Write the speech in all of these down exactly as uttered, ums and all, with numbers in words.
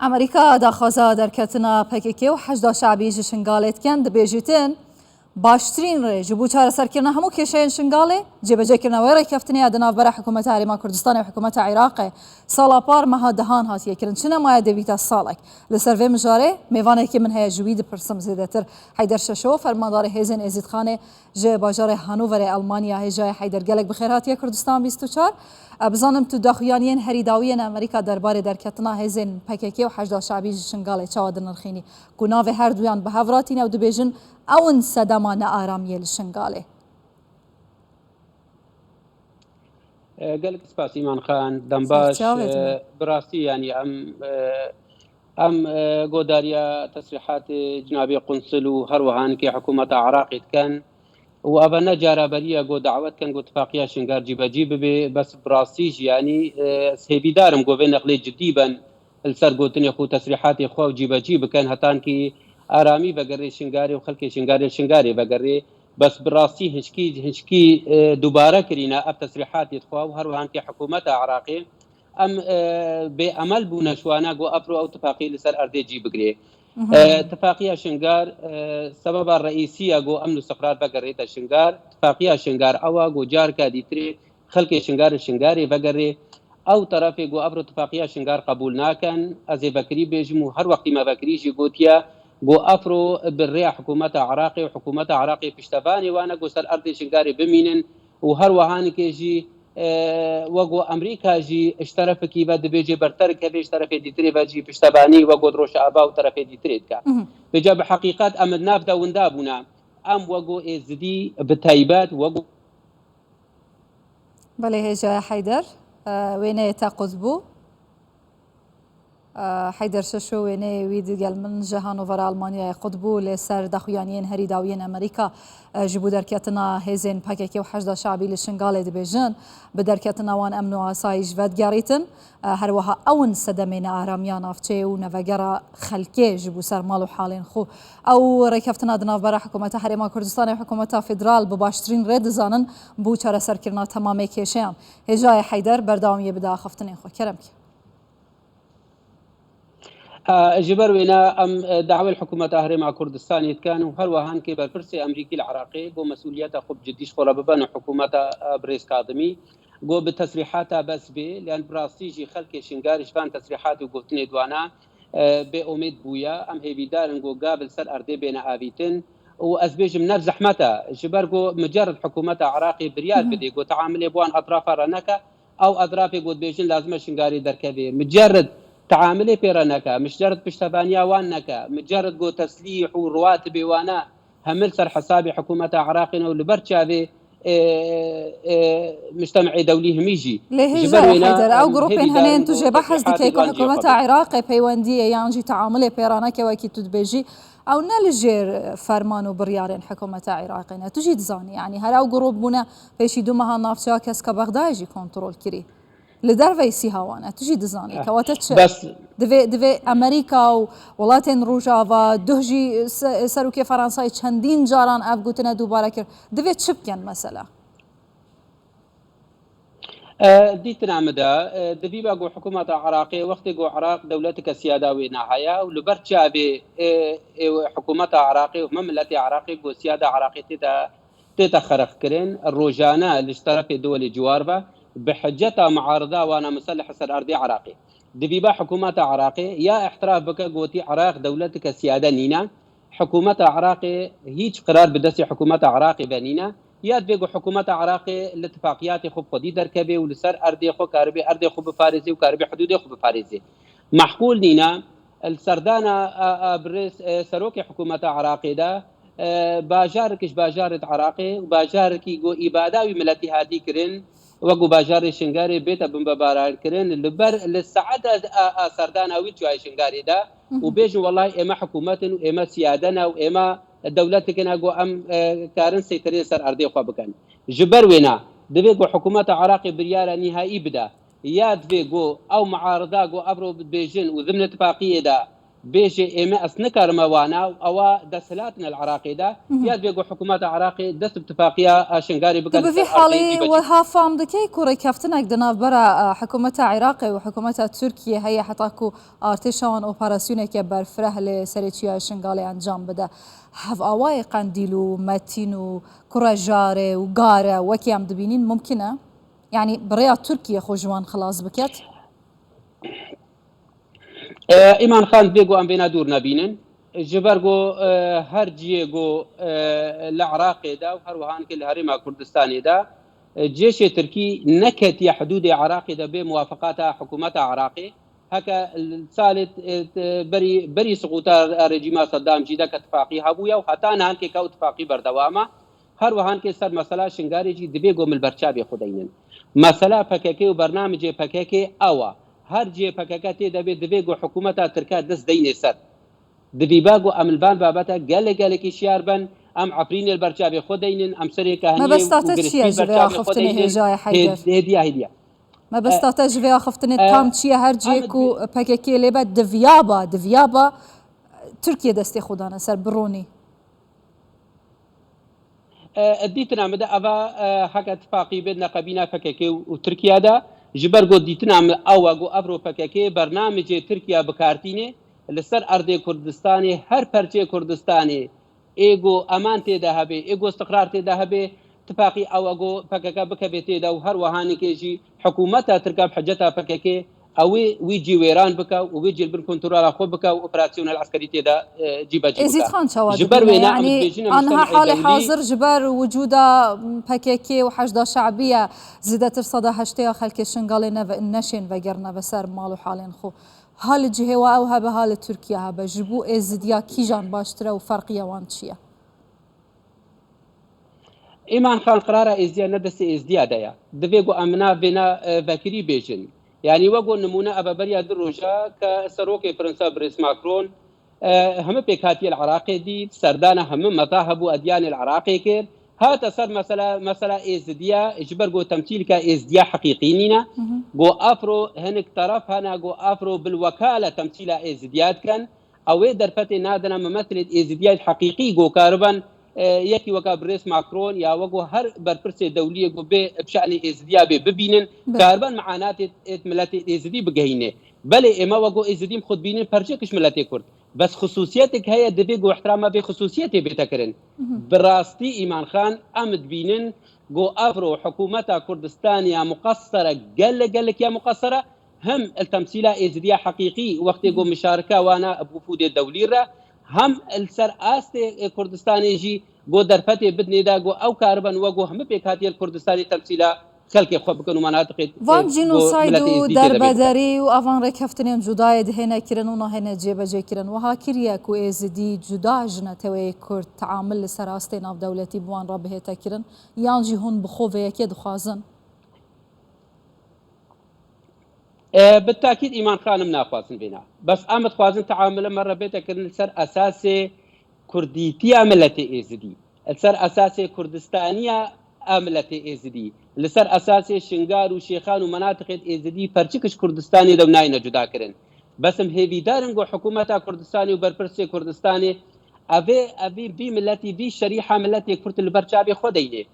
Amerîka daxwaza derketina P K K û Heşda Şabî ji Şingalê dikin, dibêjîtin, baştirîn rê ji bo çareserkirina hemû kêşeyên Şingalê, cêbecêkirina wê rêkeftinê ya di navbera Hikûmeta Herêma Kurdistanê û Hikûmeta Iraqê sala par meha dehan hatiye kirin. Çi nemaye dê bîta salek? Li ser vê mijarê mêvanekî min heye, ji wî dipirsim zêdetir. Heyder Şeşo, fermandarê hêzên Êzîdxanê ji bajarê Hanoverê Elmanya. Hêjayê Heyder, gelek bi xêr hatiye Kurdistan bîst û çar. E, bizanim tu daxuyaniyên herî dawiyên Amerîka derbarê derketina hêzên P K K û Heşda Şabî ji Şingalê çawa dinirxînî, ku navê her duyan bi hev re tîne û dibêjin ew in sedema nearamiyê li Şingalê. E, gelek spas Îman Xan, dem baş. Serçavê e, dibe. Bi rastî, yanî em, e, em, e, godariya tesrîhatê cinabê qunsul û her wiha hinkê hikûmeta Iraqê dikin. Û ava ne cara berî ye ku dawet dikin ku tifaqiya Şingar cîbecî bibe, bes bi rastî jî, yanî, e, ez hêvîdar im ku vê neqlê cidî ben, li ser gotinê xwe, tesrîhatê xwe û cîbecî bikin, hetankî aramî vegerê Şingarê û xelkê Şingarê li Şingarê vegerê. Bes bi rastî hişkî, hişkî, e, dubare kirîne ev tesrîhatê xwe û her wiha hinkê hikûmeta Iraqê. Em, e, bêemel bûne ji wana ku ev ro ew tifaqî li ser erdê cî bigirê. E, tifaqiya Şingar, e, sebeba reîsî ye ku emn û istiqrar vegerête Şingar. Tifaqiya Şingar ew e ku carka dîtirê xelkê Şingar li Şingarê vegerê. Ew terefê ku ev ro tifaqiya Şingar qebûl nakin, ez ê vekirî bêjim û her wextî me vekirî jî gotiye ku ev ro bi rêya hikûmeta Iraqê û hikûmeta Iraqê piştevanê wan e ku ser erdê Şingarê bimînin û her wiha hinkê jî, e, wek ku Amerîka jî ji terefekî ve dibêje berterk hebe, ji terefê dîtirê ve jî piştevanî wek ku Rojava û terefê dîtirê dike. Mhm. Vêca bi heqîqet em di nav de winda bûne. Em wek ku Êzidî bi taybet, wek ku Belê, hêjaya Heyder, e, wêneyê te qut bû. E, Heyder Şeşo, wêneyê wî digel min ji Hanovera Almanyayê qut bû, lê ser daxuyaniyên herî dawiyên Amerîka, e, ji bo derketina hêzên P K K û Heşda Şabî li Şingalê dibêjin, bi derketina wan emn û asayîş vedigerîtin. E, her wiha ew in sedemê nearamiya navçeyê û nevegera xelkê ji bo ser mal û halên xwe. Ew rêkeftina di navbera Hikûmeta Herêma Kurdistanê û Hikûmeta Federal bi baştirîn rê dizanin bo çareserkirina temamê kêşeyan. Hêjayê Heyder, berdewamiyê bide axaftinên xwe. Kerem ki. E, ji ber wêne em, e, dawê li Hikûmeta Herêma Kurdistanê dikin û her wiha hinkê berpirsê Amerîkî li Iraqê ku mesûliyeta xwe bi cidî ji xwe re bibin û hikûmeta, e, birêz Kadimî ku bi tesrîhata bes bê, lê bi rastî jî xelkê Şingar ji van tesrîhat û gotinê di wana, e, bêomêd bûye. Em hêvîdar in ku gav li ser erdê bêne avîtin û ez bêjim ne bi zehmet e, ji ber ku micered hikûmeta Iraqê biryar bide ku teamilê bi wan etrafa re neke, ew etrafê ku dibêjin lazim e Şingarê derkeve, micered teamilê pê re neke, micered piştevaniya wan neke, micered ku teslîh û riwatibê wana hemil ser hesabê hikûmeta Iraqê ne û li ber çavê, e, e, mujtemê dewlî hemî jî. Lê ji ber hêja wêne Heyder, ew em grûpên hêvîdar hene in tu jê behs dikê ku hikûmeta Iraqê peywendiyê yan jî teamilê pê re neke, wekî tu dibêjî, ew ne li jêr ferman û biryarên hikûmeta Iraqê ne. Tu jî dizanî, yanî her ew grûp bûne pêşî du mehan navçeya keska Bexdayê jî kontrol kirî. Li derveyî sîha wan e. Tu jî dizanî. Eh, kewate çi? Bes divê, divê Amerîka û welatên Rojava, duh jî se-, serokê Fransayê çendîn caran ev gotine dubare kir. Divê çi bikin mesela? Eh, dîtina min de, eh, divî be ku hikûmeta Iraqê, wextê ku Iraq dewleteke siyada wê naheye û li ber çavê, eh, eh, hikûmeta Iraqê û hemû miletê Iraqê ku siyada Iraqê tê de tête xerexkirin, rojane li ji terefê duwelê ciwar ve bi hiceta muarida wana miselih ser erdê Iraqê. Divî be hikûmeta Iraqê ya îhtiraf bike, gotî Iraq dewleteke siyade nîne, hikûmeta Iraqê hîç qirar bi destê hikûmeta Iraqê ve nîne, ya divê ku hikûmeta Iraqê li tifaqiyatê xwe bi xwedî derkeve û li ser erdê xwe karibê erdê xwe biparêzê û karibê hidûdê xwe biparêzê. Mehqûl nîne, li serdana, a, a, birêz, e, serokê hikûmeta Iraqê de, e, bajarekî ji bajarê di Iraqê û bajarekî ku îbada wî miletî hatî kirin, wekû bajarê Şingarê bête binbebarankirin, li ber, li saeta, a, a, serdana wî çiyayê Şingarê de û bêjin, welay ême hikûmet in û ême siyade ne û ême dewletek ne ku em, e, karin seyteriyê ser erdê xwe bikin. Ji ber wêna, divê ku hikûmeta Iraqê biryara nîhaî bide. Ya divê ku ew muarida ku evro dibêjin û dimnê tifaqiyê de, bêje ême ez nikarime wana û ewa desthilat in li Iraqê de, ya divê ku hikûmeta Iraqê dest bi tifaqiya a Şingalê bike. Tu bi vî halê wiha fam dikey ku rêkeftinek di navbera hikûmeta Iraqê û hikûmeta Tirkiyê heye heta ku artêşa wan operasyoneke berfireh li serê çiya Şingalê encam bide. Hevawayê Qendîl û Metîn û Kurejarê û Gare wekî em dibînîn mumkin e? Yanî bi rêya Tirkiyê xwe ji wan xilas biket? Îman Xan, divê ku em vêna dûr nebînin. Ji ber ku her ciyê ku li Iraqê de û her wiha ki li Herêma Kurdistanê de cêşê Tirkî neketiye hidûdê Iraqê de bê muwafaqata hikûmeta Iraqê. Heke salê berî, berî siqûta rejîma Seddam jî de ke tifaqî hebûye û heta nihankê ke ew tifaqî berdewam e. Her wiha nihankê ser mesela Şingalê jî divê ku em li ber çavê xwe deynin. Mesela P K K û bernamicê P K K ew e. Her cihê P K K tê de bê divê ku hikûmeta Tirke dest deynê ser. Divî ba ku em li van babete gelek gelekî şiyar bin, em Efrînê li ber çavê xwe deynin, em serê keheniyê û giriştî li ber çavê xwe deynin. Hêdiya, hêdiya. Mebesta te ji vê axiftinê tam çi ye? Her cihê ku P K K lê be diviya ba, diviya ba Tirkiye destê xwe dane ser, bironî. Dîtina min de eva heke tifaqî bê neqebîna P K K û Tirkiye de, ji ber ku dîtina min ew e ku evro P K K bernamicê Tirkiye bikartînê li ser erdê Kurdistanê, her perçê Kurdistanê ê ku eman tê de hebe, ê ku istiqrar tê de hebe, tifaqî ew e ku P K K bikeve tê de û her wiha nikê jî hikûmeta Tirk e bi hiceta P K K ew ê wî cî wêran bike û wî cî li bin kontrola xwe bike û operasyonel eskerî tê de cîbecî bike. Êzîdxan çawa dibîne? Yanî aniha halê hazir ji ber wicûda P K K û Heşda Şebiye zêdetir seda heştê ya xelkê Şingalê neşên vegerine ve ser mal û halên xwe. Ha li cihê we ew hebe, ha li Tirkiye hebe, ji bo êzidiya kîjan baştir e û ferqiya wan çi ye? Îman Xan, qirara êzdiya ne destê êzdiya de ye. Divê ku em nav vêna vekirî bêjin. Yanî wek ku nimûne eve beriya du roja ke serokê Fransa birêz Macron heme pêkhatiye li Iraqê dît, serdana heme mezahib û edyanê li Iraqê kir. Hate ser mesela, mesela êzidiya, ji ber ku temsîlka êzidiya heqîqî nîne. Ku afro hinek teref hene ku afro bilwekale temsîla êzidiya dikin. Ew ê derfetê nadine mimesilê êzidiyayê heqîqî ku kariben yekî weka birêz Macron ya wek ku her berpirsê dewliyê ku bê bi şanê êzidiya bê bibînin, kariben meanatê êt miletê êzidî bigehînê. Belê ême wek ku êzidî xwe dibînin perçêk ji miletê Kurd. Bes xisûsiyetek heye, divê ku ihtirama vê xisûsiyetê bête kirin. Bi rastî Îman Xan, em dibînin ku evro hikûmeta Kurdistanê ya muqesser e, gelek gelek ya muqesser e, hem li temsîla êzidiya heqîqî wextê ku mişarika wana bi wifûdê dewlî re, hem li ser astê Kurdistanê jî ku derfetê bidinê de ku ew kariben wek ku hemî pêkhatiye li Kurdistanê temsîla xelkê xwe bikin û menatiqê Van cînosayd û derbederî û evan rêkeftinên cudayê dihêne kirin û nahêne cêbecêkirin. Wiha kiriye ku êzidî cuda ji neteweyê Kurd teamil li ser astê navdewletî bi wan re bihête kirin, yan jî hûn bi xwe vê yekê dixwazin? E, bi takîd Îman Xanim naxwazin vêna. Bes em dixwazin teamilê me re bête kirin li ser esasê kurdîtiya miletê êzidî, li ser esasê kurdistaniya a miletê êzidî, li ser esasê Şingal û Şêxan û menatiqê êzidî perçik ji Kurdistanê de nayêne cuda kirin. Bes em hêvîdar in ku hikûmeta Kurdistanê û berpirsê Kurdistanê evê, evî vî miletî, vî şerîha miletê Kurd li ber çavê xwe deynê.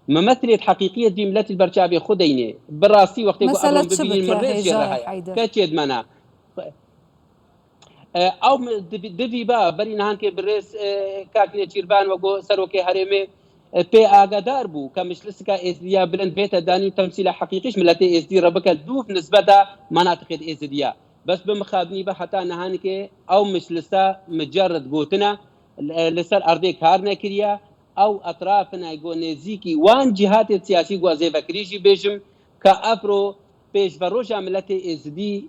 Mimesilê heqîqiyê vî miletî li ber çavê xwe deynê. Bi rastî wextê ku evro bibînin min rêz jê re heye. Keçê dimena. Ew divî ba berî nihankê birêz kak Nêçîrvan wek ku serokê herêmê pê agadar bû ke mişlistika êzdiya bilind bête danî û temsîla heqîqî ji miletê êzdî re bike dûv nisbeta menatiqê êzidiya. Bes bi mixabinî be heta nihankê ew mişlisa micerrid gotin e, li ser erdê kar nekiriye. Ew etraf in ku nêzîkî wan cîhatê siyasî ku ez ê vekirî jî bêjim ke evro pêşveroja miletê êzidî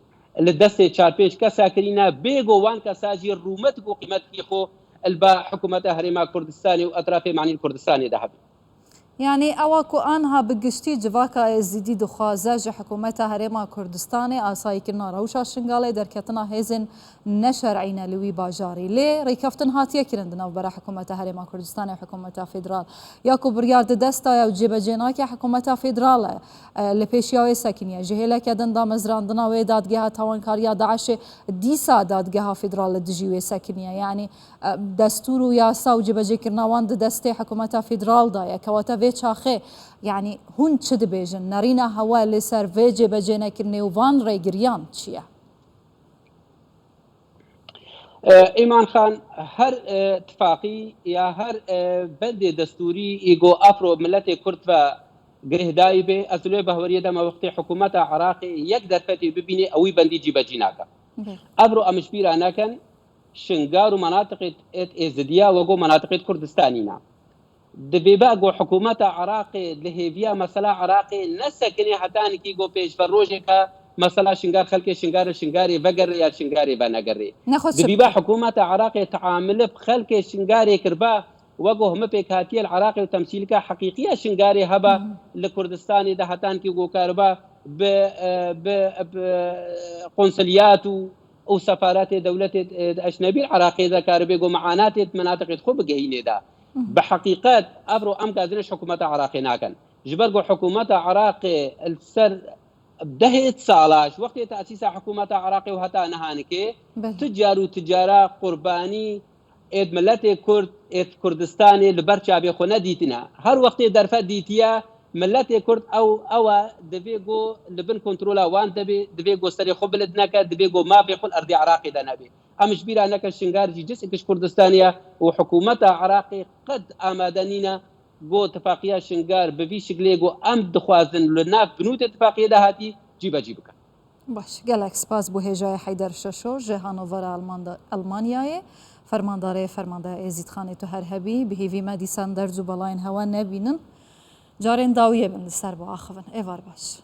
li destê çar pênc kesa kirîne, bê ku wan kesa jî rûmet û qîmetkî xwe li ba hikûmeta Herêma Kurdistanê û etrafê manî li Kurdistanê de hebin. Yanî ewa ku anha bi giştî civaka Êzidî dixwaze ji hikûmeta Herêma Kurdistanê asayîkirina rewşa Şingalê, derketina hêzên neşer'î ne li wî bajarî. Lê rêkeftin hatiye kirin di navbera hikûmeta Herêma Kurdistanê û hikûmeta federal. Ya ku biryar di dest de ye û cêbecê nake, hikûmeta federal e, e, li pêşiya wê sekiniye. Ji hêleke din damezrandina wê dadgeha tawankariya DAIŞê dîsa dadgeha federal li dijî wê sekiniye. Yanî, e, destûr û yasa û cêbecêkirina wan di destê hikûmeta federal de ye. Kewata vê çaxê, yanî hûn çi dibêjin? Nerîna hewe li ser vê cêbecênekirinê û van rêgiriyan çi ye? Îman Xan, her, e, tifaqî ya her, e, bendê destûrî î go afro miletê Kurd ve girêhdayî bê, ez li wê behweriyê de me wextê hikûmeta Iraqê yek derfetê bibînê, ew wî bendî cîbecî nake. Bê. Evro em ji bîra nekin, Şingar û menatiqê êt Êzidiya wego menatiqê Kurdistanî ne. Divê be ku hikûmeta Iraqê li hêviya mesela Iraqê nesekinê heta nikî ku pêşverojeke mesela Şingar, xelkê Şingar li Şingarê vegerê ya Şingarê venegerê. Nexwe Divê be çi hikûmeta Iraqê teamili bi xelkê Şingarê kirba, wek ku heme pêkhatiye li Iraqê û temsîlika heqîqiya Şingarê hebe Hı hı. li Kurdistanê de heta nikî ku kariba bi, e, bi, bi, e, konsuliyat û û sefaretê dewletê, e, ecnebî li Iraqê de karibê ku meanatê di menatiqê xwe bigehînê de. Bi heqîqet, evro em gazine ji hikûmeta Iraqê nakin. Ji ber ku hikûmeta Iraqê li ser dehê sala, ji wextê tesîsa hikûmeta Iraqê û heta nihanikê, Belê. tu car û tu cara qurbanî êd miletê Kurd, êd Kurdistanê li ber çavê xwe nedîtine. Her wextê derfet dîtiye, miletê Kurd ew, ew e, divê ku li bin kontrola wan de be, divê ku serê xwe bilind neke, divê ku mafê xwe li erdê Iraqê de nebe. Em ji bîra nekin Şingar jî ciz'ek ji Kurdistanê ye û hikûmeta Iraqê qet amade nîne ku tifaqiya Şingar bi vî şiklê ku em dixwazin li nav binûtê tifaqiyê de hatî cîbecî bikin. Baş, gelek spas bo hêjayê Heyder Şeşo ji Hanovera Alman de, Almanyayê, fermandarê Fermandeya Êzîdxanê. Tu her hebî, bi hêvî me dîsan derz û belayên hewa nebînin. Carên dawiyê bin li ser biaxivin. Êvar baş.